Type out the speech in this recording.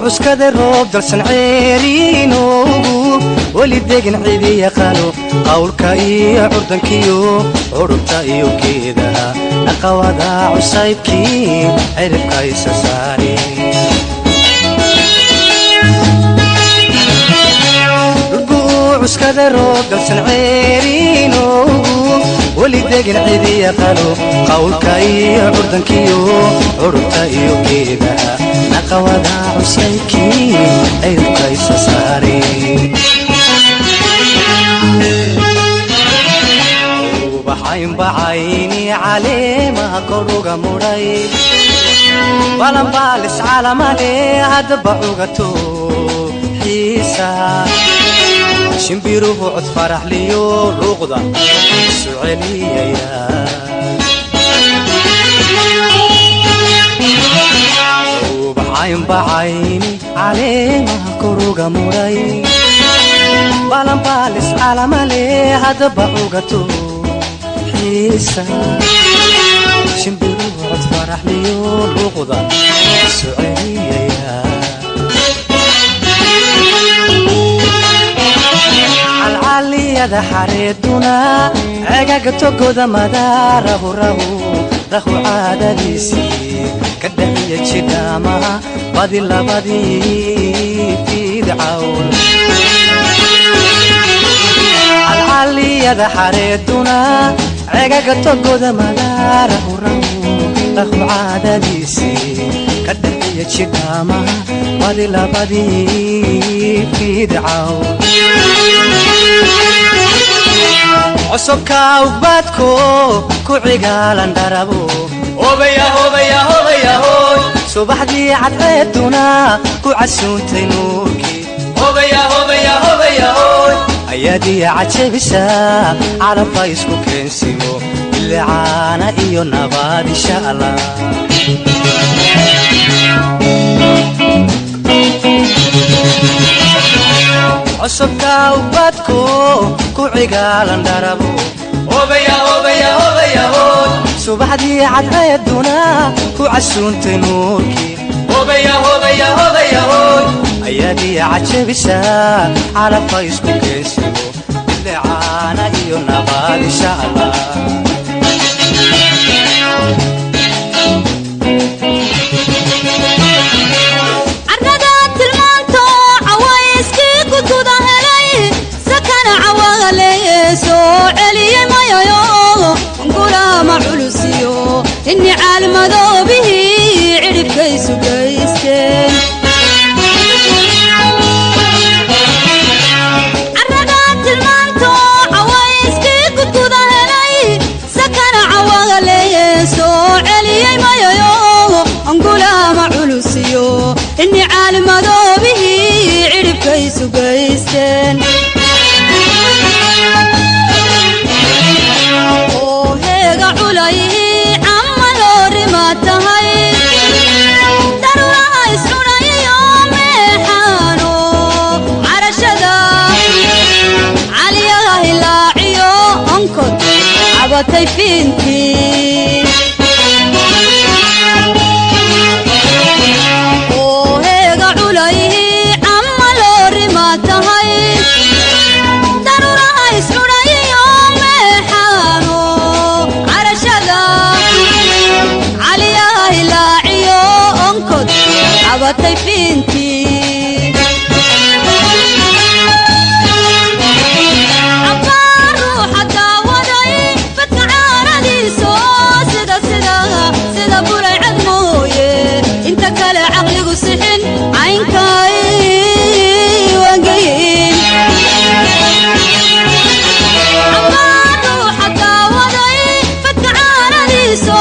Cuskada roob dalsan ceeriinoogu weli degin cidi yaqaano, qawlka iyo curdankiyo curubta iyo geedaha dhaqawada cusaybkii ciribka isa saare. Cuskada roob dalsan ceeriinoogu weli degin cidi yaqaano, qawlka iyo curdankiyo curubta iyo geedaha naqawada cusaybkii ciribka isa saare. Ubaxaynbacayni caleemaha koruga mudhay, balanbaalis calamale haddaba cugato xiisa, shimbiruhu cod faraxliyo luuqda isu celiyaya. Ubaxaynbacayni caleemaha koruga mudhay, balanbaalis calamale haddaba cugato xiisa, shimbiruhu cod faraxliyo luuqda isu celiyaya. Calcaliyada xareeduna cegaga togoda madaarahu rahu rahu caadadiisii ka dhaxiya jidhaamaha badi labadii fidcawn. Calcaliyada xareeduna cegaga togoda madaarahu rahu rahu caadadiisii ka dhaxiya jidhaamaha badi labadii fidcawn. Cosobka ugbaadko ku cigaalan dharabo, subaxdii cadceeduna ku casuuntay nuurkii, ayaadiya cajabisa calabka isku keensimo bilicaana iyo nabaad insha Allah. Cosubka ubadko ku cigaalan dharabo, subaxdii cadceeduna ku casuuntay nuurkii, ayaadiya cajabisa calabka isku keensimo bilicaana iyo nabaad insha Allah. Carrada tilmaanto cawayskii gudguda helay, sakana cawaale soo celiyey mayayo gulaama culusiyo inni caalmadoobihii cidhibkaysu geysteen. Carrada tilmaanto cawayskii gudguda helay, sakana cawaale soo celiyey mayayo gulaama culusiyo inni caalmadoobihii cidhibkaysu geysteen. Oo heega culayhi camma loorima tahay, daruuraha iscunayo meexaano carashada caliyaha hilaaciyo onkod cabatay fiintii. Oo heega culayhi camma loorima tahay, daruuraha iscunayo meexaano carashada caliyaha hilaaciyo onkod cabatay fiintii. Cabbaar ruuxa daawaday badka caaradiiso sida sida sida bulay cad mooye inta kale caqligu sixin caynkay wangeyin. Cabbaar ruuxa daawaday badka caaradiiso